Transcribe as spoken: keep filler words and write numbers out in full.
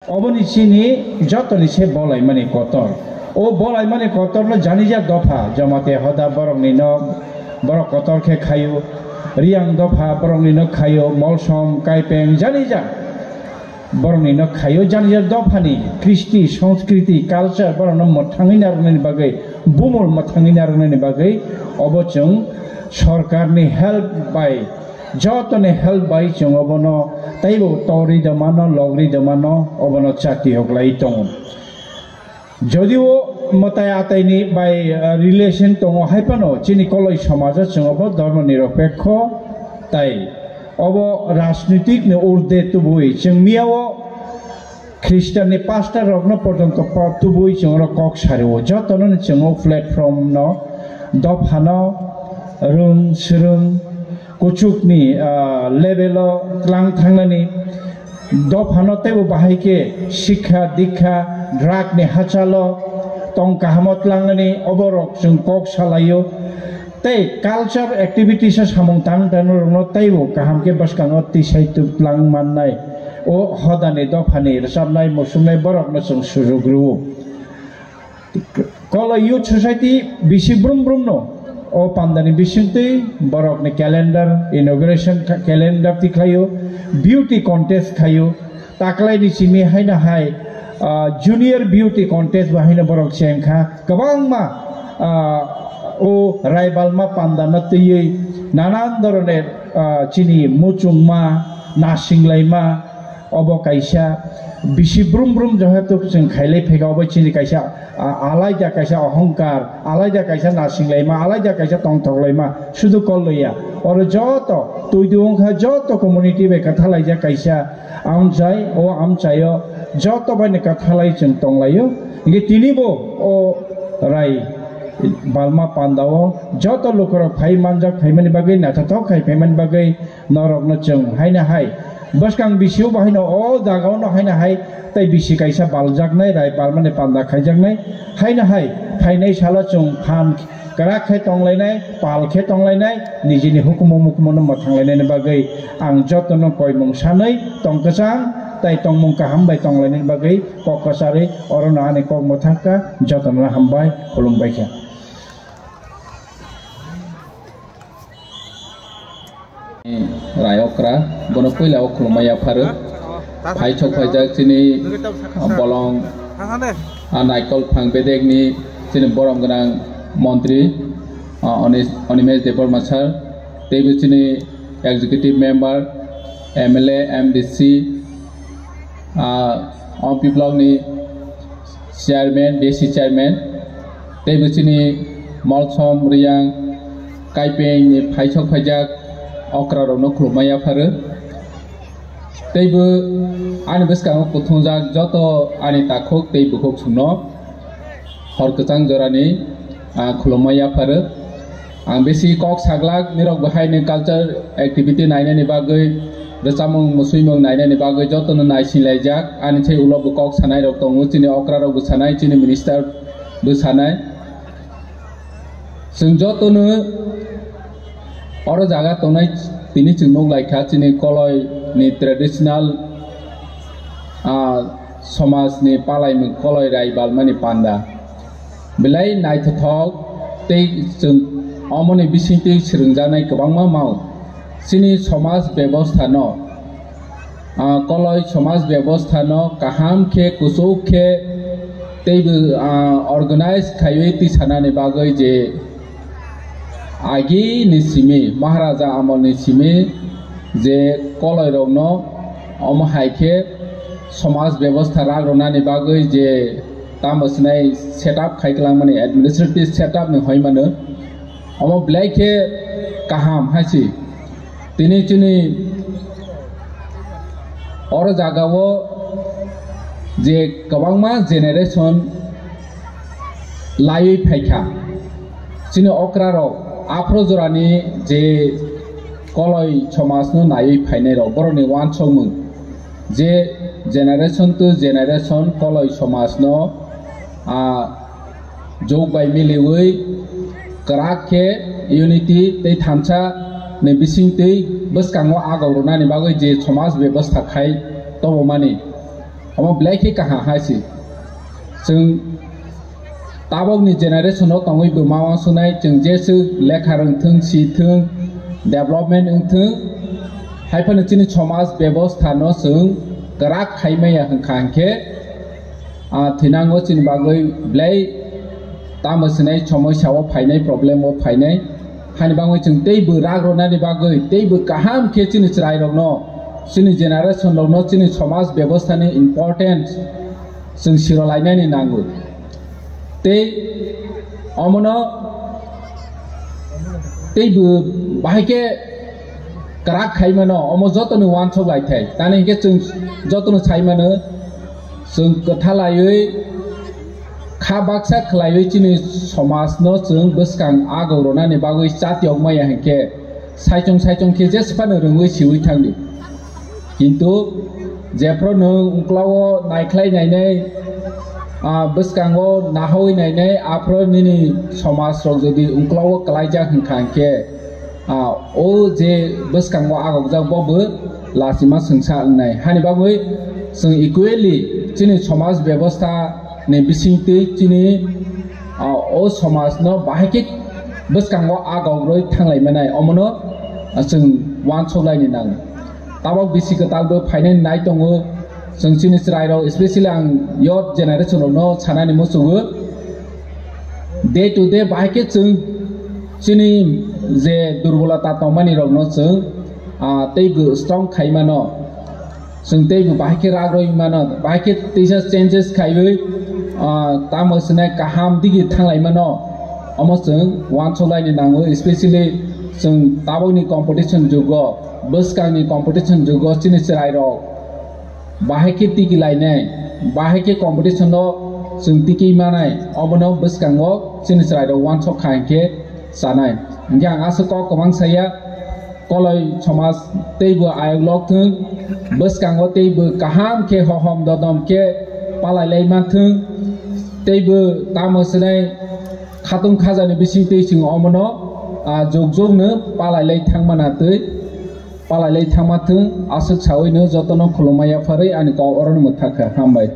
Oboni chini jotoni se bolaimani kotor. O bolaimani kotorno janija dopha, Jamatia hoda borokni no borok kotor khe khaio, Riang dopha borokni no khaio, Molsom, Kaipeng, janija borokni no khaio, janija dophani kristi, sanskriti, culture borokno mwthangwi narwknani bagwi, bumul mwthangwi narwknani bagwi obo chwng sorkarni help bai, jotoni help bai chwng obono teibo torwi de mano, logri de mano, obono chati yoklai tongo. Jodio mwtai ataini bai, ah, relation tongo, hai phano chini koloi somajo chwng obo dhormo niropekho tai obo rajnitik ni urde tubui chwng miyao Khristianni pastor rokno porjonto pa-, tubui chwng oro kok sario. Jotono ni chwng o platform no, dophano, rwng swrwng, kuchukni, ah, level o tlang thangnani, dophano teibo bahai khe sikha dikha, drug ni hachalo tong kahamo tlangnani, oborok chwng kok salaio. Tei culture activities o samung tang tang rokno teibo kaham khe bwskango tisai twlang mannai. O hodani dophani rwchapnai, muchungnai borokno chwng sujuk rwo. Koloi Youth Society bisi brum brum no o pandani bisingtwi borokni calendar, inauguration ca-, calendar tikhlaio, beauty contest khaio, taklaini simi haino hai, ah, junior beauty contest bo haino borok chengkha. Kwbangma, ah, o raibalma pandano twiwi nanan dhoroner, ah, chini muchungma, nasinglaima, obo kaisa bisi brum brum jehetu chwng khailai phaikha, obo chini kaisa, ah, alaida kaisa ohongkar, alaida kaisa nasinglaima, alaida kaisa tongthoklaima, sudu kolloiya. Oro joto twidu wngkha, joto community bai kwthalaijak kaisa amchai, o amchaio joto baino kwthalai chwng tonglaio. Hinkhe tinibo o rai balma pandao joto lukurok phai manjak phaimani bagwi, naithothok khai phaimani bagwi norokno chwng haino hai bwskang bisio bo haino o jagao no haino hai tei bisi kaisa baljaknai, rai balmani panda khaijaknai, haino hai phainai salo chwng phan kwrak khe tonglainai, pal khe tonglainai, nijini hukumu mukumu no mwthanglainani bagwi ang jotono koimung sanwi tong kwchang tei tongmung kaham bai tonglainani bagwi kok kwcharwi orono ani kok mwthangkha, jotono hambai khulumbaikha. Rai okra, bono puila o khulumma yapharo. Phaichok phaijak chini bolong, a naikol phang bedekni chini borom gwnang montri, a, Oni-, Animesh Debbarma sir, teibo chini executive member, M L A, M D C, ah, Ompi block ni chairman, D C chairman, teibo chini Molsom, Riyang, Kaipeng ni phaichok phaijak okra rokno khulumma yapharo. Teibo ani bwskango kuthungjak joto ani takhuk tei bukhuk songno hor kwchang jorani, ah, khulumma yapharo. Ang bisi kok saglak nirok bahai ni culture activity nainani bagwi, rwchapmung musuimung nainani bagwi jotono naisinlaijak. Ani thai ulo bo kok sanai rok tongo, chini okra rok bo sanai, chini minister bo sanai. Chwng jotono oro jaga tongnai tini chwng nuk laikha chini koloi ni traditional, ah, somaj ni palaimung koloi rai balmani panda. Belai naithothok tei chwng omoni bisingtwi swrwngjaknai kwbangma mao. Chini somaj bebostha no, ah, koloi somaj bebostha no kaham khe, kuchuk khe teibo, ah, organize khaiwi twisanani bagwi je agini simi, Maharaja amolni simi je koloirokno omo hai khe somaj bebostha rak rwnani bagwi je tamo swnai setup khai kwlangmani, administrative setup ni hoi mano, omo belai khe kaham hai se. Tini chini oro jagao je kwbangma generation laiwi phaikha. Chini okra rok aphro jorani je koloi somaj no naiwi phainai rok, borok ni uansukmung je generation to generation koloi somaj no, ah, jok bai miliwi kwrak khe unity tei thansa ni bisingtwi bwskango agok rwnani bagwi je somaj bebostha khai tongmani. Omo belai khe kaham hai se. Chwng tabokni generation o tongwi bo ma uansuknai, chwng jeswk lekha rwngthwng, sithwng, development wngthwng, hai phano chini somaj bebostha no chwng kwrak khai maya hwnkha hinkhe, ah, thinango chini bagwi belai tamo sinai somosya o phainai, problem o phainai. Hani bagwi chwng teibo rak rwnani bagwi, teibo kaham khe chini chwrairokno, chini generation rokno, chini somaj bebosthani importance chwng siro lainani nango. Tei omono teibo bahai khe kwrak khai mano, omo jotoni uansuk lai thai. Tani hinkhe chwng jotono sai mano, chwng kwtha laiwi, kha baksa khlaiwi chini somajno chwng bwskang agok rwnani bagwi chatiyok maya hinkhe saichung saichung khe jesphano rwngwi siwi thangdi. Kintu jephru nwng ungkla-o naikhlai nainai, ah, bwskango nahawi nainai, aphru nini somaj rok jodi ungkla-o kwlaijak hwnkha hinkhe, ah, o je bwskango agokjak bo bo lachima swngsa wngnai. Hani bagwi chwng equally chini somaj bebostha ni bisingtwi chini, ah, o somajno bahai khe bwskango agok rwi thanglai manai, omono, ah, chwng uansuk laini nango. Tabok bisi kwtal bo phainai nai tongo. Chwng chini chwrairok, especially ang youth generation rokno sanani muchungo. Day to day bahai khe chwng chini je durbolota tongmani rokno chwng, ah, teibo strong khai mano. Chwng teibo bahai khe rak rwi mano, bahai khe teisa changes khaiwi, ah, tamo sinai kaham digi thanglai mano. Omo chwng uansuk laini nango, especially chwng tabokni competition jugo, bwskangni competition jugo chini chwrairok bahai khe tiki lainai, bahai khe competition o chwng tiki manai, omono bwskango chini chwrairok uansuk kha hinkhe chanai. Hinkhe ang aswk kok kwbang saya, koloi somaj teibo ayok lok thwng, bwskango teibo kaham khe hohom dodom khe palai lai man thwng, teibo tamo swnai khatung khajani bising twi chwng omono, ah, jog jog no palai lai thangmana twi palai lai thangma thwng, aswk sawi no jotono khulumma yapharwi ani kok oro no mwthakha. Hambai.